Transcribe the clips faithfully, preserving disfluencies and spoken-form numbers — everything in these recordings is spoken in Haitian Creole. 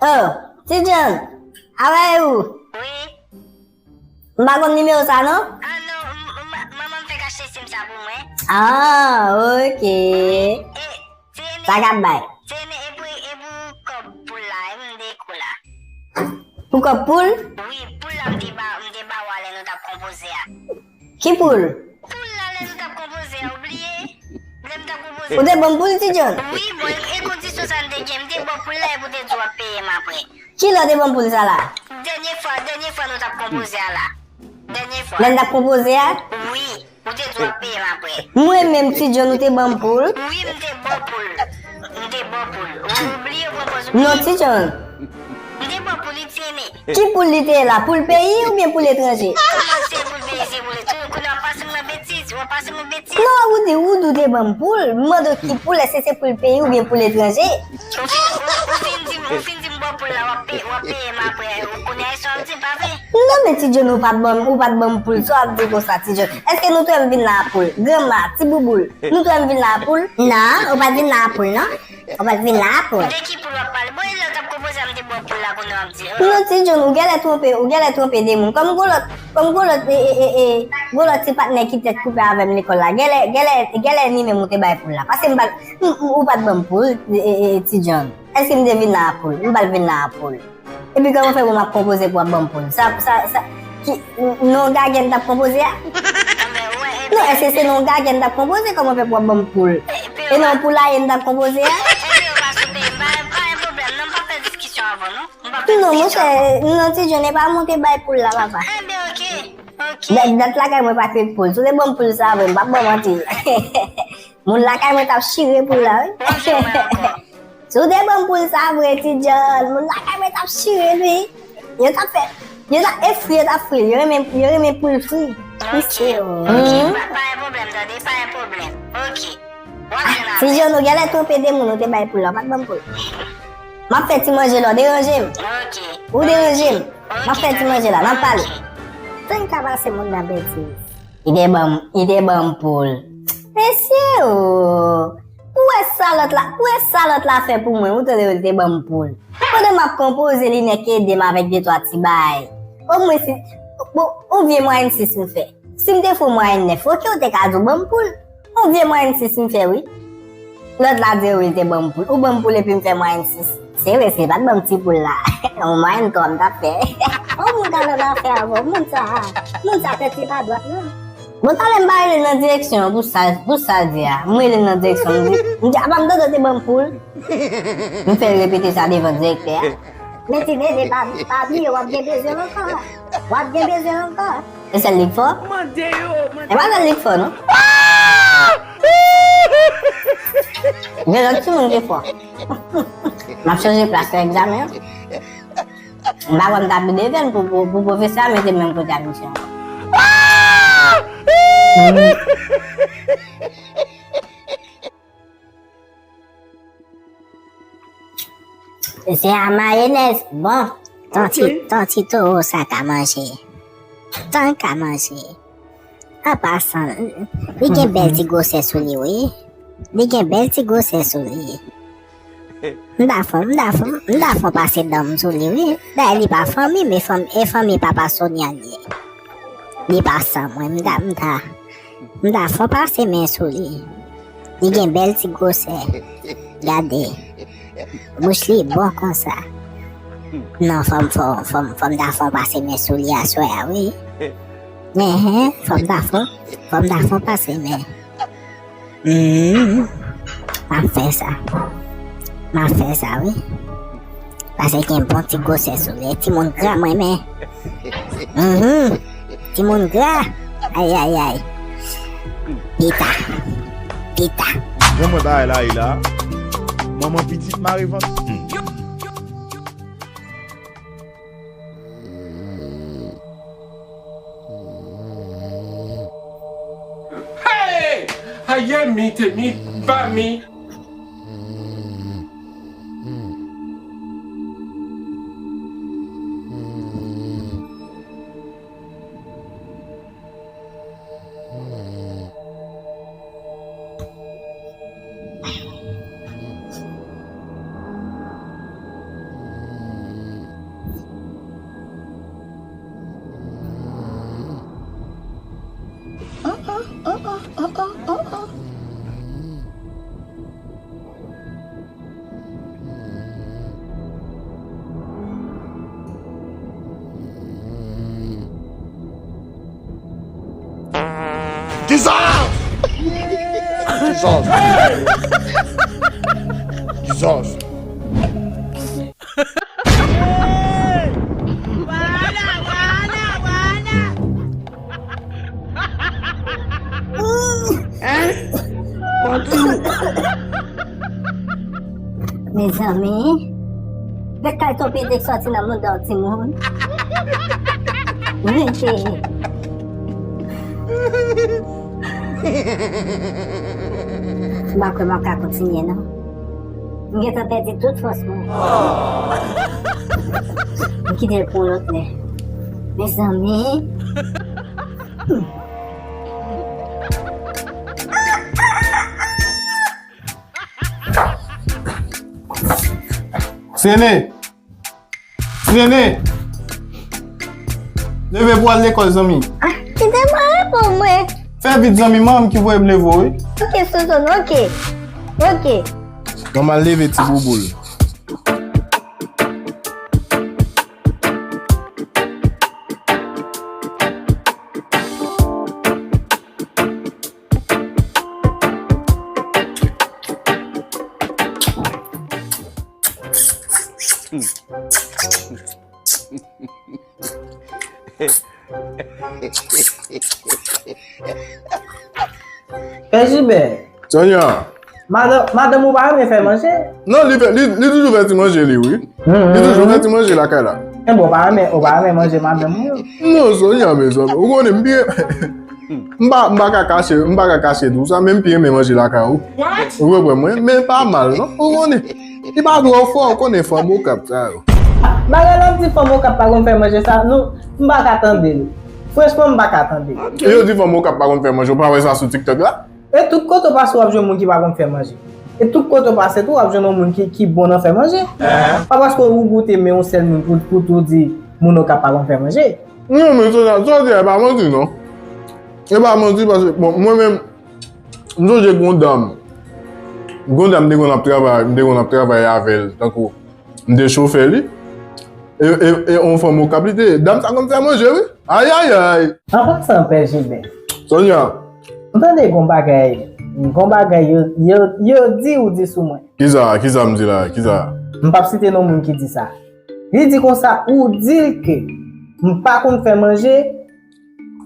Oh, Ti John, how are you? Wi. M pa konn nimewo sa non? Ah non, m- m- manman m fèk achte sim sa pou mwen. Ah, ok. E, se ene, Sa k ap bay? se ene, e pou, e pou kòb poul la, e m de kou la. Pou kòb poul? Wi, poul la m te ba, m te ba w a lè nou t ap konpoze a. Ki poul? Poul la lè nou t ap konpoze a, ou bliye? Lè m t ap konpoze. Ou te ban m poul, Ti John? Wi, bon, e, e kondisyon sa n te gen, m te ba w poul la, e pou te di w ap peye m apre. Kilè w te ban m poul sa la? Dènye fwa, dènye fwa nou t ap konpoze a la. Dènye fwa. Lè n t ap konpoze a? Wi, ou te di w ap peye m apre. Mwen menm, Ti John, ou te ban m poul? Wi, m te ba w poul. M te ba w poul. Ou, ou bliye pran pòz ou. Non, Ti John. M te ba w poul, li ti ene. Ki poul li te ye la? Poul peyi oubyen poul etranje? Kòman se poul peyi, se poul etranje? Kounye a w ap pase m nan betiz, w ap pase m nan betiz. Non, ou di, ou di w te ban m poul. M mande w ki poul, èske se poul peyi oubyen poul etranje? Ou fin, ou, ou fin di m, ou fin di m ba w poul la, w ap pe-, w ap peye m apre. Ou konnen sa w ap di, pa vre? Non, men Ti John, ou pa t ban m, ou pa t ban m poul. Sa w ap di konsa, Ti John? Èske nou t wè m vin la a poul? Granma, Ti Bouboul, nou t wè m vin la a poul? Non, ou pa t vin la a poul, non. Ou pa t vin la a poul. De ki poul w ap pale? Bon, e lè w t ap konpoze a, m te ba w poul la, kounye a w ap di, oh. Non, Ti John, ou genlè twonpe, ou genlè twonpe de moun. Kòm gon lòt, kòm gon lòt, e, e, e, e, gon lòt ti patnè ki tèt koupe avè m lekòl la. Genlè, genlè, genlè ni menm ou te bay poul la. Paske m pa, m, m, ou pa t ban m poul, e, e, e, Ti John. Èske m te vin la a poul? M pa t vin la a poul. Epi kòman fè pou m ap konpoze pou w ap ban m poul? Sa, sa, sa, ki, non gagè n t ap konpoze a? Non, èske se non gagè n t ap konpoze? Kòman fè pou w ap ban m poul? E non poulaye n t ap konpoze a? Ebyen, ou pa sou peyi, pa, pa gen pwoblèm, non, m p ap fè diskisyon avè w, non. M p ap fè diskisyon avè w. Non, monchè, non, Ti John, e pa monte bay poul la, papa. Ebyen, oke, oke. Dat, dat lakay mwen pa kwit poul. Si w te ban m poul sa vre, m p ap ba w manti. Moun lakay mwen t ap chire poul la, wi. Bonjou, mwen ankò. Si w te ban m poul sa vre, Ti John, moun lakay mwen t ap chire l, wi. Yo t ap fè, yo t ap, e fri yo t ap fri l. Yo renmen, yo renmen poul fri. Ok, ok, pa, pa gen pwoblèm, tande, pa gen pwoblèm. Ok. W ap jwenn avè l. Ti John, ou genlè twonpe de moun, ou te bay poul la, ou pa t ban m poul. M ap fè ti manje la, w deranje m. Ok. Ou deranje m. M ap fè ti manje la, n ap pale. Tann ka pase moun nan betiz. Li te ban m, li te ban m poul. Mesye o! Ou wè sa lòt la, ou wè sa lòt la fè pou mwen, ou tande li te ban m poul. Pandan m ap konpoze, li nèk ede m avèk de twa ti bagay. Omwen si, bon, yon vye mwayèn sis m fè. Si m te fè yon mwayèn nèf, oke, ou te ka di w ban m poul. Yon vye mwayèn sis m fè, wi. Lòt la di wi, l te ban m poul. Ou ban m poul epi m fè mwayèn sis. Se vre, si l pa t ban m ti poul la, yon mwayèn twa m t ap fè. Yon moun ka nan afè avè w, moun sa, moun sa tèt li pa dwat, non. Bon, talè m pa rele l nan direksyon an pou sa, pou sa l di a. M rele l nan direksyon, m di, m di, apa m tande w te ban m poul? M fè l repete sa devan direktè a. Men ti bebe, pa, pa bliye, w ap gen bezwen l ankò. W ap gen bezwen l ankò. E sèl li k fò? Mande yo, mande yo. E pa sèl li k fò, non. Gen lòt timoun ki fò. M ap chanje plas nan egzamen an. M pa konn ta pi devan pou, pou, pou pwofesè a mete men l kote a misye ankò. Se a mayonèz. Bon, ton ti, ok, ton ti towo sa ka manje. Tan ka manje. An pasan, li gen bèl ti gwosè sou li, wi. Li gen bèl ti gwosè sou li. M ta fon, m ta fon, m ta fon pase dan m sou li, wi. Dayè, li pa fanmi m, e fanm-, e fanmi papa Sonia l ye. Li pa san mwen, m ta, m ta, m ta fon pase men sou li. Li gen bèl ti gwosè. Gade. Bouch li bon konsa. Non, fò m, fò, fò m, fò m ta fon pase men sou li aswè a, wi. Enhen, fò m ta fon, fò m ta fon pase men. Hmm, m ap fè sa. M ap fè sa, wi. Paske gen bon ti gwosè sou li. Timoun gra m renmen. Mhm. Timoun gra. Ay, ay, ay. Pita. Pita. Jan mwen bagay la ye la. Manman pitit mare vant. Hmm. Hey! Aye mi te mi ba mi. Jesus! Jesus! Jesus! Hein? Mezanmi, gad kay tonbe te sòti nan mouda yon timoun. Wi, cheri. M pa kwè m ap ka kontinye, non. M gentan pèdi tout fòs mwen. M kite l pou yon lòt lè. Mezanmi. Sene! Sene! Leve pou al lekòl, zanmi. Ah, kite mwen repo mwen. Fè vit, zanmi, manman ki voye m leve w, wi. Ok, Souzon, ok. Ok. Manman leve ti bouboul. Pè Jibè. Sonya. Madanm, madanm ou pa renmen fè manje? Non, li, fè- li, li toujou fè ti manje li, wi. Li toujou fè ti manje lakay la. Enben, ou pa renmen, ou pa renmen manje madanm ou yo? Non, Sonya, mezanmi. Ou konnen m byen. M pa, m pa ka kache, m pa ka kache di w sa, men m pi renmen manje lakay ou. Ou konprann mwen? Men pa mal, non? Ou konnen? Li pa twò fò, ou konnen fanm Okap sa yo. Bagay la di fanm Okap pa konn fè manje sa, nou, m pa ka tande l. Franchman, m pa ka tande l. E yo di fanm Okap pa konn fè manje, ou pa wè sa sou TikTok la? E tout kote w pase, w ap jwenn moun ki pa konn fè manje. E tout kote w pase tou, w ap jwenn yon moun ki, ki bon nan fè manje. Pa paske ou goute men yon sèl moun pou, pou tou di moun Okap pa konn fè manje. Non, men Sonya, sa w di a, e pa manti, non. E pa manti, paske, bon, mwen menm, m sonje gon dam. Gon dam m te konn ap travay, m te konn ap travay avè l, tankou m te chofè li. E, e, e yon fanm Okap li te ye. Dam sa konn fè manje, wi. Ayayay! An pasan, Pè Jilbè. Sonya. M tande gon bagay, gon bagay yo, yo, yo di ou di sou mwen. Kisa, kisa m di la, kisa? M p ap site non moun ki di sa. Li di konsa, ou di l ke m pa konn fè manje,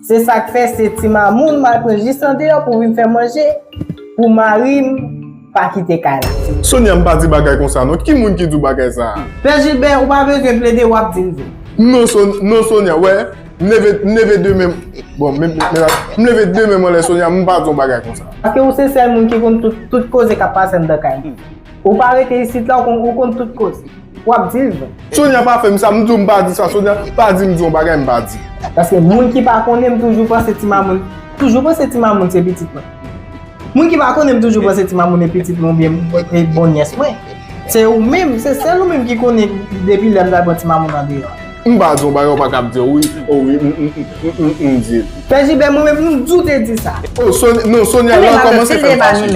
se sa k fè se ti mamoun m al pran jis andeyò pou vin fè manje, pou mari m pa kite kay la. Sonya, m pa di bagay konsa non. Ki moun ki di w bagay sa a? Pè Jilbè, ou pa bezwen plede, w ap di l vre. Non, Son-, non, Sonya, wè, m leve, m leve de men, bon, men, men, men, m leve de men m anlè Sonya, m pa di yon bagay konsa. Paske ou se sèl moun ki konn tout, tout koze k ap pase anndan kay mwen. Ou pa rete isit la, ou konn, ou konn tout koze. W ap di l vre. Sonya pa fè m sa, m di w m pa di sa, Sonya pa di m di yon bagay m pa di. Paske moun ki pa konnen m toujou panse ti mamoun, toujou panse ti mamoun se pitit mwen. Moun ki pa konnen m toujou panse ti mamoun e pitit mwen oubyen e bon nyès mwen. Se ou menm, se sèl ou menm ki konnen depi lè m t al pran ti mamoun andeyò. M pa di yon bagay, ou pa ka ap di, wi, o wi, m, m, m, m, m, m di l. Pè Jilbè, mwen menm, m di w te di sa. Oh, Son-, non, Sonya, la, w kòmanse fè m fache.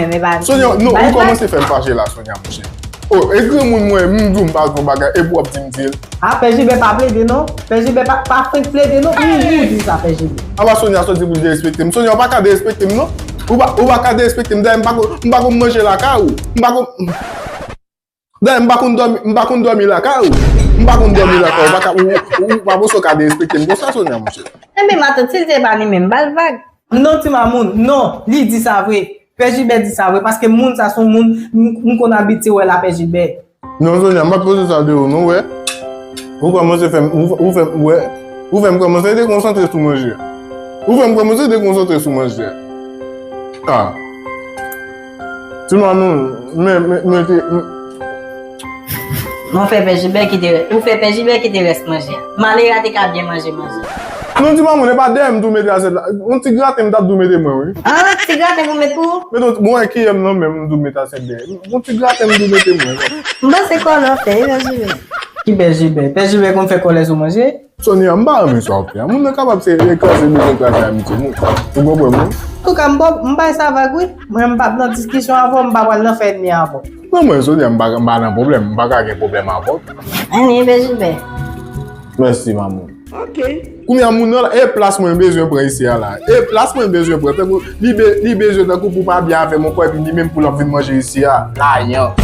Sonya, non, ou kòmanse fè m fache la, Sonya, monchè. Oh, e granmoun mwen, m di w m pa di yon bagay, epi w ap di m di l. Ah, Pè Jilbè pa plede, non. Pè Jilbè pa, pa fenk plede, non. M di w di sa, Pè Jilbè. Apa Sonya soti pou l derespekte m? Sonya, ou pa ka derespekte m, non. Ou pa, ou pa ka derespekte m. Dayè, m pa ko, m pa ko manje lakay ou. M pa ko. Dayè, m pa konn dòmi, m pa konn dòmi lakay ou. M pa konn dòmi lakay ou. Ou pa ka, ou, ou, ou pa panse w ka derespekte m konsa, Sonya, monchè. Enben, matant, si l te pa li menm, ba l vag. Non, ti mamoun, non, li di sa vre. Pè Jilbè di sa vre, paske moun sa se yon moun m, m konn abitye wè la, Pè Jilbè. Non, Sonya, m p ap poze sa de ou, non, wè. Ou kòmanse fè m, ou, ou fè m, wè. Ou fè m kòmanse dekonsantre sou manje. Ou fè m kòmanse dekonsantre sou manje. Ah. Ti mamoun, men, men, men, te, men. Ou fè Pè Jilbè kite, ou fè Pè Jilbè kite rès manje a. Malera te ka byen manje manje. Non, ti mamoun, e pa dèyè m tou mete asyèt la. Yon ti graten m t ap tou mete mwen, wi. Ah, ti graten pou met pou ou? Mete yon, bon, wè kiyè m nan men m tou mete asyèt dèyè. Yon ti graten m tou mete mwen. M panse kòlè w fè, wi, Pè Jilbè. Ki Pè Jilbè? Pè Jilbè konn fè kòlè sou manje? Sonya, m pa renmen sa w ap fè a. Moun nan kapab se kraze bezwen kraze amitye nou. Ou konprann mwen? Antouka, m pa, m bay sa vag wi. Mwen, m p ap nan diskisyon avè w, m pa pral nan fè ènmi avè w. Non, mwen, Sonya, m pa, m pa nan pwoblèm. M pa ka gen pwoblèm avè w. Anyen, Pè Jilbè. Mèsi, mamoun. Kounye a moun nan la, e plas mwen bezwen pran isi a la. E plas mwen bezwen pran. Tankou li, be, li bezwen tankou pou pa byen avè m ankò, epi li menm pou l ap vin manje isi a. Layan.